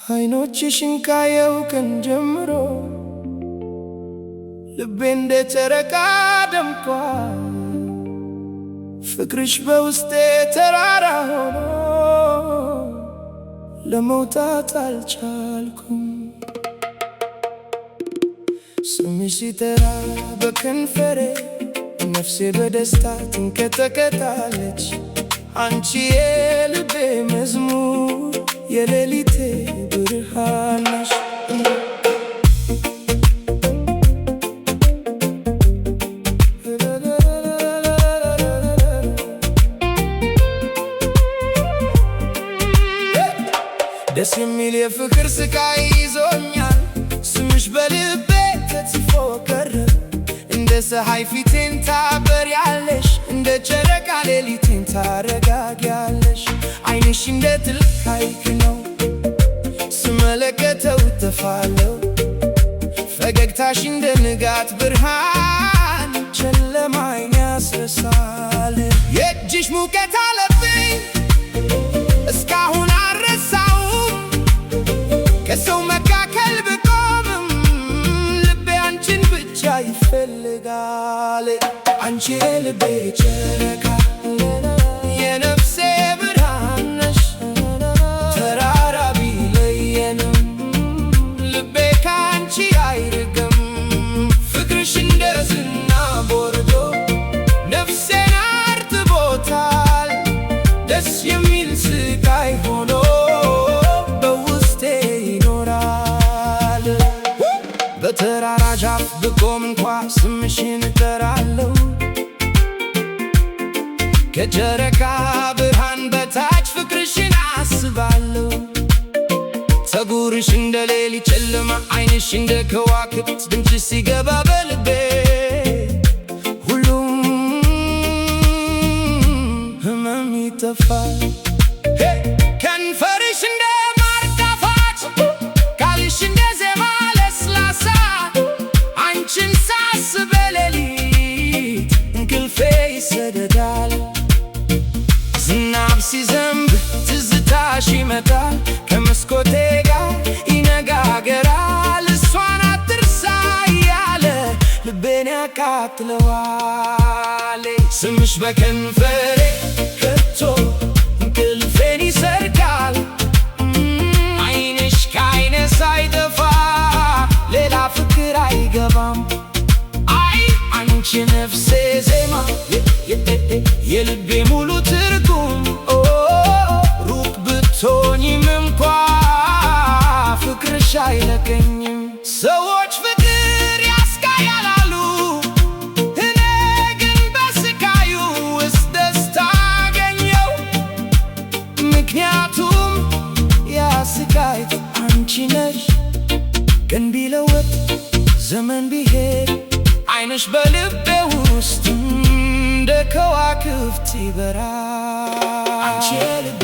አይኖችሽን ካየው ቀን ጀምሮ ልቤ እንደ ጨረቃ ደምቋል። ፍቅርሽ በውስጤ ተራራ ሆኖ ለመውጣት አልቻልኩም። ስምሽ ሲጠራ በከንፈሬ ነፍሴ በደስታ ትንቀጠቀጣለች። አንቺ የልቤ መዝሙር፣ የሌሊቴ ብርሃን ነሽ። ደስ የሚል የፍቅር ስቃይ ይዞኛል። ስምሽ በልቤ ተጽፎ ቀረ። እንደ ፀሐይ ፊቴን ታበሪያለሽ፣ እንደ ጨረቃ ሌሊቴን ታረጋጊያለሽ። ዓይንሽ እንደ ጥልቅ ሐይቅ ነው፣ ስመለከተው እጠፋለሁ። ፈገግታሽ እንደ ንጋት ብርሃን ጨለማዬን ያስረሳል። የእጅሽ ሙቀት አለብኝ፣ እስካሁን አልረሳውም። ከሰው መካከል ብቆምም ልቤ አንቺን ብቻ ይፈልጋል። አንቺ የልቤ ጨረቃ፣ የነፍሴ ብርሃን ነሽ። ተራራ ቢለየንም ልቤ ካንቺ አይርቅም። ፍቅርሽ እንደ ዝናብ ወርዶ ነፍሴን አርጥቦታል። ደስ የሚል ስቃይ ሆኖ በውስጤ ይኖራል። በተራራ ጫፍ ብቆም እንኳ ስምሽን እጠራለሁ። ከጨረቃ ብርሃን በታች ፍቅርሽን አስባለሁ። ፀጉርሽ እንደ ሌሊት ጨለማ፣ ዓይንሽ እንደ ከዋክብት፣ ድምፅሽ ሲገባ በልቤ ሁሉም ህመም ይጠፋል። ከንፈርሽ እንደ ማር ጣፋጭ፣ ቃልሽ እንደ ዜማ ለስላሳ፣ አንቺን ሳስብ በሌሊት እንቅልፌ ይሰደዳል። ዝናብ ሲዘንብ ትዝታሽ ይመጣል፣ ከመስኮቴ ጋር ይነጋገራል። እሷን አትርሳ እያለ ልቤን ያቃጥለዋል። ስምሽ በከንፈሬ ከቶ እንቅልፌን ይሰርቃል። ዓይንሽ ከዓይኔ ሳይጠፋ ሌላ ፍቅር አይገባም። አይ፣ አንቺ ነፍሴ ዜማ፣ የልቤ ሙሉ ትርጉም፣ ሩቅ ብትሆኚም እንኳ ፍቅርሽ አይለቀኝም። ሰዎች ፍቅር ያስቃያል አሉ፣ እኔ ግን በስቃዩ ውስጥ ደስታ አገኘው። ምክንያቱም ያ ስቃይ አንቺ ነሽ። ቀን ቢለወጥ፣ ዘመን ቢሄድ፣ ዓይንሽ በልቤ ውስጥ እንደ ከዋክብት ይበራል። አንቺ የልቤ